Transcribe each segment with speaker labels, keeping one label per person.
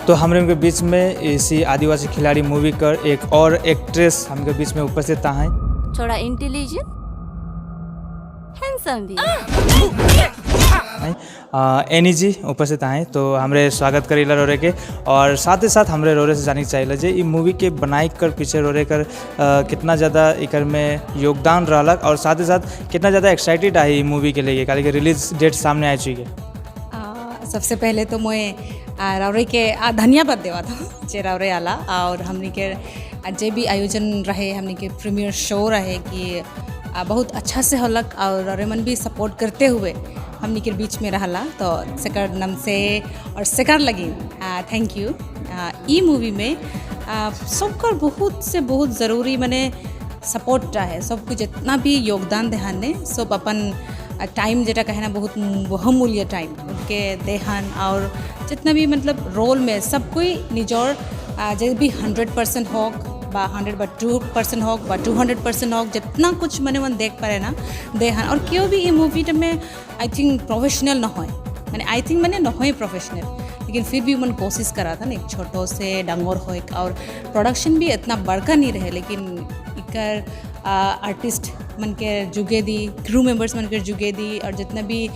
Speaker 1: तो हमरे के बीच में इसी आदिवासी खिलाड़ी मूवी कर एक और एक्ट्रेस हमके बीच में उपस्थित हैं।
Speaker 2: थोड़ा इंटेलिजेंट, हैंडसम भी।
Speaker 1: एनी जी उपस्थित हैं, तो हमरे स्वागत करीला रोरे के और साथ ही साथ हमरे रोरे से जाने चाहिए जे ई मूवी के बनाई कर पीछे रोरे कर कितना ज़्यादा इकर में योगदान रहलक और साथ ही साथ कितना ज़्यादा एक्साइटेड है ई मूवी के लेके, काहे कि रिलीज डेट सामने आ चुकी है।
Speaker 3: सबसे पहले तो मैं रावरे के धन्यवाद देवा था जे रावरे आला और हमनी के जे भी आयोजन रहे, हमनी के प्रीमियर शो रहे कि बहुत अच्छा से होलक और रावरे मन भी सपोर्ट करते हुए हमनी के बीच में रहला, तो सेकर नाम से और सेकर लगी thank you. ई मूवी में सबकर बहुत से बहुत ज़रूरी माने सपोर्ट है। सबको जितना भी योगदान देहन ने, सब अपन टाइम जेटा कहे ना, बहुत बहुमूल्य टाइम उनके देहन और जितना भी मतलब रोल में सब कोई निजोर जे भी 100% होक बा 100 बा 2% होक बा 200% होक, जितना कुछ मने मन देख पारे ना देहन। और केओ भी ई मूवी में I think professional न होए, माने I think माने न होए प्रोफेशनल, लेकिन फिर भी मन कोशिश करा था ना एक छोटो से डंगोर होए और प्रोडक्शन भी इतना बड़का नहीं रहे, लेकिन इकर आर्टिस्ट मन के जुगे दी, क्रू मेंबर्स मन के जुगे दी और जितना भी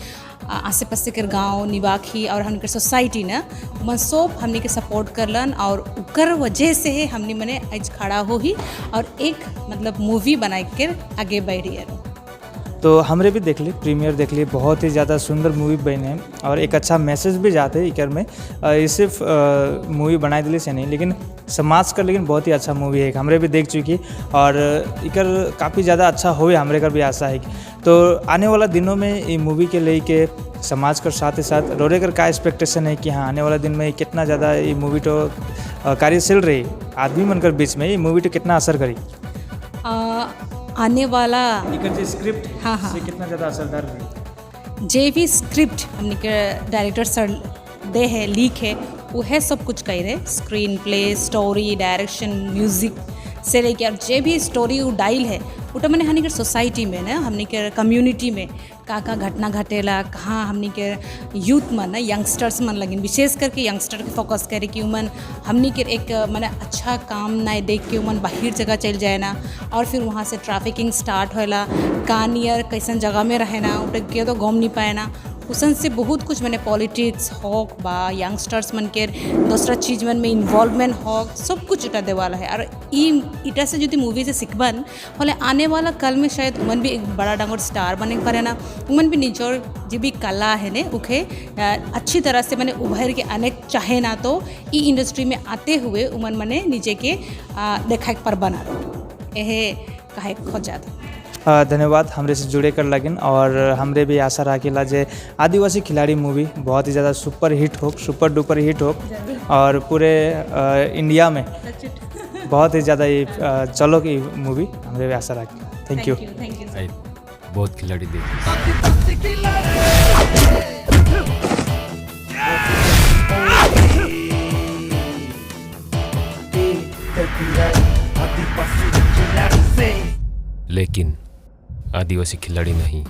Speaker 3: आसे पासे के गांव निवाखी और हमन के सोसाइटी ना, मन सब हमनी के सपोर्ट करलन और उकर वजह से ही हमनी मने आज खड़ा हो ही और एक मतलब मूवी बनाए के आगे बढ़ी है।
Speaker 1: तो हमरे भी देख ली, प्रीमियर देख ली। बहुत ही ज़्यादा सुंदर मूवी बने है और एक अच्छा मैसेज भी जाते है इकर में। ये सिर्फ मूवी बनाए दिले से नहीं, लेकिन समाज का, लेकिन बहुत ही अच्छा मूवी है। हमरे भी देख चुकी और इकर काफ़ी ज़्यादा अच्छा होए, हमरे कर भी आशा है। तो आने वाला दिनों में ये मूवी के लेके समाज कर साथ ही साथ रोरे कर का एक्सपेक्टेशन है कि हाँ, आने वाला दिन में कितना ज़्यादा ये मूवी तो कार्यशील रही, आदमी मन कर बीच में ये मूवी तो कितना असर करी?
Speaker 3: आने वाला
Speaker 1: इकर जो स्क्रिप्ट
Speaker 3: हाँ।
Speaker 1: से कितना ज़्यादा असरदार रही?
Speaker 3: जे भी स्क्रिप्ट हमने के डायरेक्टर सर दे है, लीक है, वो है सब कुछ कह रहे, screen play, story, direction, music से लेके और जे भी स्टोरी वो डाइल है, वो तो मैंने हमने के सोसाइटी में ना, हमने के कम्युनिटी में का का घटना घटेला, कहाँ हमने के यूथ मन ना, यंगस्टर्स मन लगिन, विशेष करके यंगस्टर के फोकस करे कि उमन हमने के एक माने अच्छा काम ना देख के उमन बाहर जगह चल जाए ना और फिर वहाँ से ट्रैफिकिंग स्टार्ट होला, का नियर कैसन जगह में रहे ना, उटे के तो घूम नहीं पाए ना। उसन से बहुत कुछ मैंने पॉलिटिक्स होक बा यंगस्टर्स मन के दूसरा चीज मन में इन्वॉल्वमेंट होक, सब कुछ इटा देवाला है। और ई इटा से यदि मूवी से सिखबन होले आने वाला कल में शायद उमन भी एक बड़ा डांगर स्टार बने पारे ना, उमन भी निजोर जो भी कला है ने उखे अच्छी तरह से मैंने उभर के आने चाहे ना, तो ई इंडस्ट्री में आते हुए उमन मने नीचे के देखा पर बना रहो, एहे कहे खोजा था।
Speaker 1: धन्यवाद हमरे से जुड़े कर लगिन और हमरे भी आशा राखेला जे आदिवासी खिलाड़ी मूवी बहुत ही ज़्यादा सुपर हिट हो, सुपर डुपर हिट हो और पूरे इंडिया में बहुत ही ज़्यादा ये चलो की मूवी, हमरे भी आशा राखेला। Thank you.
Speaker 3: Thank you.
Speaker 4: आई बहुत खिलाड़ी देखे। लेकिन आदिवासी खिलाड़ी नहीं।